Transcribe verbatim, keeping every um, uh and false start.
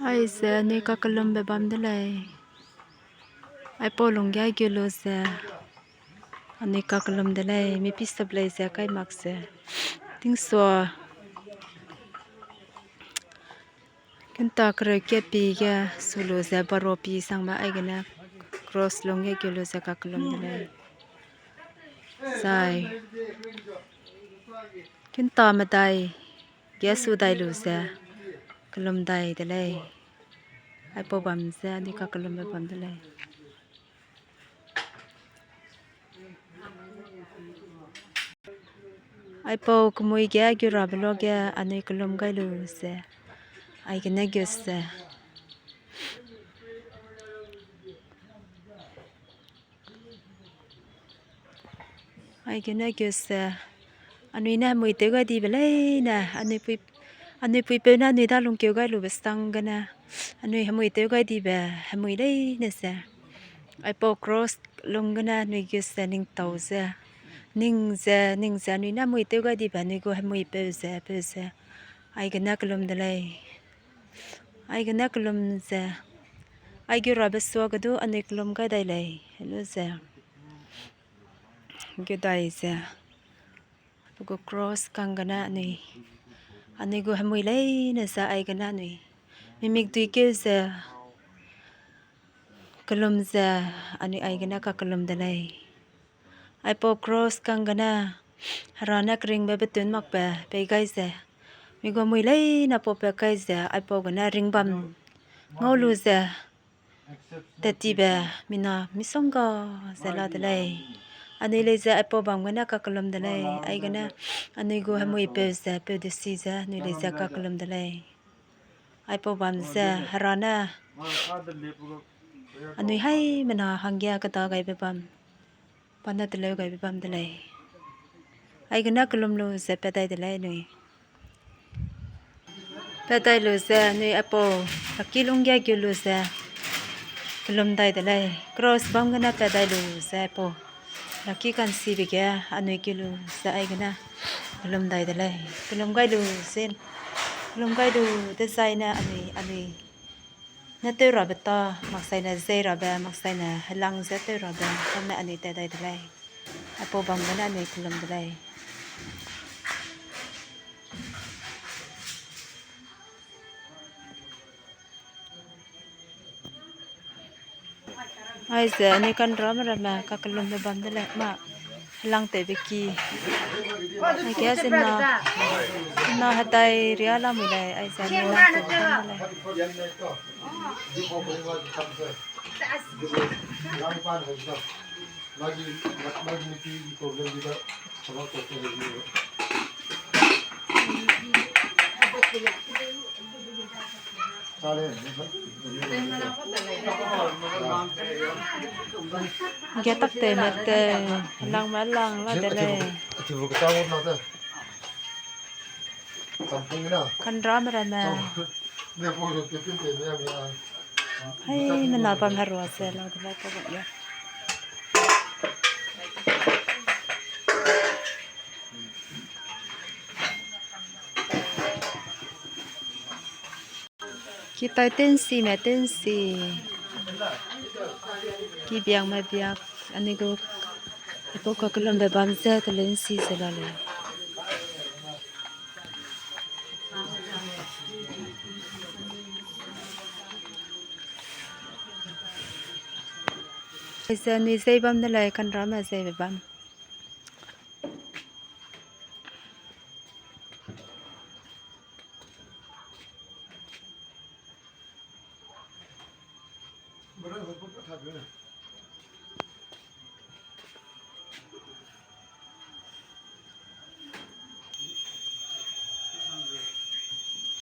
Aize anui kakellumbe bam de lei. Aipau lungge aigeu lu ze anui kakellum de lei, mi pi sap lei ze kai mak ze. Tingsua kinta kereu kat pi ge su lu ze baro pi sangbe aigene cross lungge geu lu ze kakellum de lei. Zai kinta medai ge su dai lu ze kellum dai de lei. Aipau bam ze anui kakellumbe bam de lei. Aipau kemui ge geu rabe luage anui kellum gai lu ze, aigene geu ze. Aigene geu ze, anui ne hemui tew gai dibe leine, anui pui, anui puipeu ne anui da lungkeu gai lube sang gene, anui hemui tew gai dibe hemui leine ze. Aipau cross lung gene anui geu ze ning tau ze, ning ze, ning ze anui ne hemui tew gai dibe anui gu hemui peu ze, peu ze. Aigene kellum de lei. Aigene kellum ze, aigeu rabe suage du anui kellum gai dai lei, helu ze. Geu dai ze, pe gu cross kang gene anui, anui gu hemui leine ze aigene anui, mimik duikeu ze, kellum ze, anui aigene kakellum de lei. Aipau cross kang gene, Hera ne keringbe betun makbe pei gai ze, mi gu hemui leine pau pe kai ze, aipau gene ringbam ngau lu ze, tettibe mina misongga ze la de lei. Anui lei ze aipau bam gene kakellum de lei, aigene anui gu hemui peu ze, peu desi ze, anui lei ze kakellum de lei. Aipau bam ze, Hera ne, anui haimena hangge keda gaibe bam, pa ne teleu gaibe bam de lei. Aigene kellum lu ze pat dai de lei anui. Pat dai lu ze anui aipau, raki lungge geu lu ze, kellum dai de lei. Cross bam gene pat dai lu ze aipau, raki kansibe ge anui geu lu ze aigene, kellum dai de lei. Kellum gai lu ze, kellum gai lu dezaine anui, anui ne tew rabe ta, maksaine zei rabe, maksaine helang ze tew rabe, kame anui tat dai de lei. Aipau bam gene anui kellum de lei. Aize anui kanrame ramme kakellumbe bam de lei, ma helang tewbe ki. Aige zena, zena hedai ria lamui lei, aize anui helang tewbe bam de lei. Ge tak te me te, lang me lang la de lei. Kanrame ramme. Haimena bam herua ze la de lei pa bam ya. Kitai tensi me tensi. Ki biak me biak. Anui gu, aipau kakellumbe bam ze telensi ze la lei. Aize anui zei bam de lei, kanrame zeibe bam.